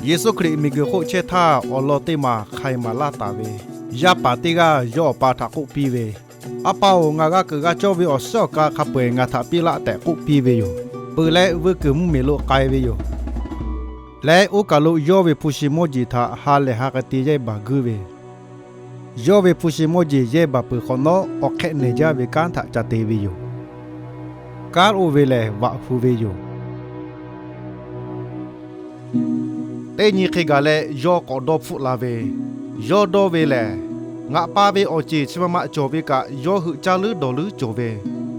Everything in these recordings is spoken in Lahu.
Yeˍsuˆ Hkriꞈ miˬguiˬ hk'oˆ chehˇ htaˇ, awˬ lawn teˇ maˬ hk'ai maˍ laˇ taˍ ve, yaˇ paˍ teˇ g'aˇ yawˇ awˬ pa htaꞈ k'oˆ piˇ ve, A pa-oˬ, ngaˬ g'a keunˍ g'a cawˇ ve awˬ shiˉ awˬ ka hk'a peu-eˬ ngaˬ htaꞈ piˇ laˆ tehꞈ k'oˆ piˇ ve yoˬ. Peuˬ leh, vuiˇ kuiˬ mvuhˇmiˬ lo k'ai ve yoˬ. Leh oˇ kaˬ lo yawˇ ve hpu shi mawˇ jeˬ htaꞈ ha lehˬ ha k'a te yehˇ baˬ guiˇ ve, yawˇ ve hpu shi mawˇ jeˬ yehˇ baˬ peuˬ hk'awꞈ nawˉ, awˬ hk'ehˆ nehˬ jaˇ ve kanˉ htaꞈ ca te ve yoˬ. Kanˉ oˇ ve lehˬ, vaꞈ hu ve yoˬ. Teˇ nyi hk'e gaˬ leh, yawˇ k'awꞈ dawˇ hpfuhˆ la ve, yawˇ dawˇ ve lehˬ, Ngaˬ pa ve awˬ ceˬ chi ma ma cawˬ ve kaꞈ, yawˇ hui caˇ leuˉ dawˬ leuˉ cawˬ ve,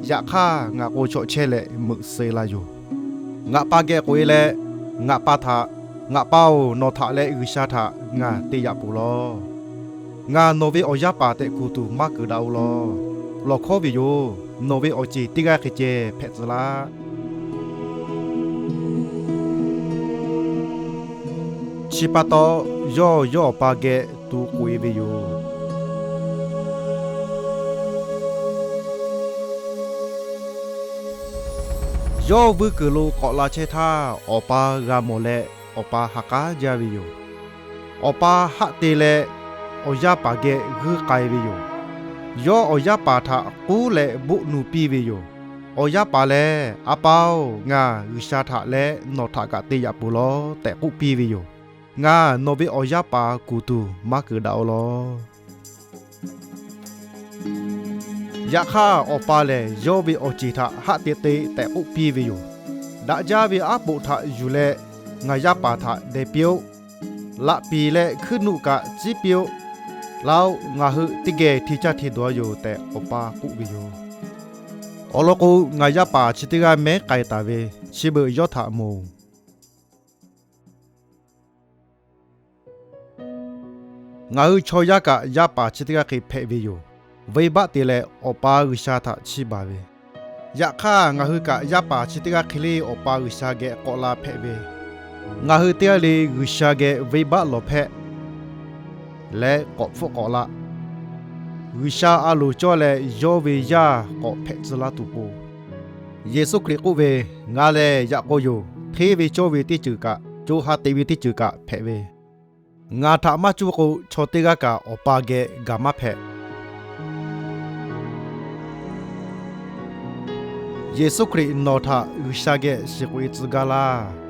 yaꞈ hk'aˇ ngaˬ k'o chaw chehˇ leh meuꞈ suh la yoˬ. Ngaˬ pa geh k'oꞈ-e leh, Ngaˬ pa htaꞈ, Ngaˬ pa-oˬ, nawˬ htaꞈ leh G'uiˬsha htaꞈ ngaˬ te yaꞈ peuˬ law. Ngaˬ nawˬ ve awˬ yaˇ paˍ tehꞈ kuˬ tuˬ maˇ keunˍ daꞈ-o law. Lawˬ hkawˉ ve yoˬ. Nawˬ ve awˬ ceˬ teˇ g'aˇ hk'e ceh hpehꞈ tcuh laˇ. Chi pa taw, yawˇ yawˇ awˬ pa geh tu k'oꞈ-e ve yoˬ. Yawˇ vuiˇ kuiˬ lo k'awꞈ la chehˇ htaˇ, awˬ pa g'a mawˬ leh, awˬ pa ha k'aˉ jaˇ ve yoˬ. Awˬ pa haˆ te leh, awˬ yaˇ paˍ geh g'uiˇ k'ai ve yoˬ. Yawˇ awˬ yaˇ paˍ htaꞈ k'uˉ leh boˆ nu piˇ ve yoˬ. Awˬ yaˇ paˍ lehˬ, A pa-oˬ, ngaˬ G'uiˬsha htaꞈ leh nawˬ htaꞈ kaꞈ te yaꞈ peuˬ law tehꞈ k'oˆ piˇ ve yoˬ. Ngaˬ nawˬ ve awˬ yaˇ paˍ kuˬ tuˬ maˇ keunˍ daꞈ-o law. Yaꞈ hk'aˇ, awˬ pa lehˬ yawˇ ve awˬ ceˬ htaꞈ haˆ te te tehꞈ k'oˆ piˇ ve yoˬ. Daꞈ jaˇ ve aˉ poꞈ htaꞈ yuˬ leh ngaˬ yaˇ paˍ htaꞈ deh piˇ-oˆ. Laꞈ piˍ leh hkuiˉ nuˆ kaꞈ ciˉ piˇ-oˆ. Laˇ-oˆ, ngaˬ hui teˇ geh hti caˇ hti dawˬ-a yoˬ tehꞈ, awˬ pa k'oˆ ve yoˬ. Awˬ lawn k'o, ngaˬ yaˇ paˍ chi teˇ g'aˇ mehˉ k'ai taˍ ve, chi beuꞈ yawˇ htaꞈ moˍ. Ngaˬ hui chaw yaˇ kaꞈ yaˇ paˍ chi teˇ g'aˇ hk'e hpehꞈ ve yoˬ. Venˇbaˆ te leh Awˬ pa G'uiˬsha htaꞈ chiˇ baˬ ve, yaꞈ hk'aˇ ngaˬ hui kaꞈ yaˇ paˍ chi teˇ g'aˇ hk'e le Awˬ pa G'uiˬsha geh k'awꞈ la hpehꞈ ve, ngaˬ hui teˇ g'aˇ le G'uiˬsha geh venˇbaˆ lawˬ hpehꞈ leh k'awꞈ hpfuhˆ k'awꞈ la. G'uiˬsha a loˍ cawˇ leh yawˇ ve yaˇ k'awꞈ hpehꞈ tcuh laˇ tuˬ pon, Yeˍsuˆ Hkriꞈ k'oˆ ve, Ngaˬ lehˬ yaꞈ k'aw yoˬ. Hteˇ ve cawˇ ve teˇ ceuˬ kaꞈ, co ha teꞈ ve teˇ ceuˬ kaꞈ hpehꞈ ve, ngaˬ htaꞈ maˇ cuˇ k'o, chaw teˇ g'aˇ kaꞈ Awˬ pa geh gaˬ maˇ hpehꞈ. Yeˍsuˆ Hkriꞈ nawˬ htaꞈ G'uiˬsha geh shiˍ k'oꞈ-e tcuh gaˇ laˇ.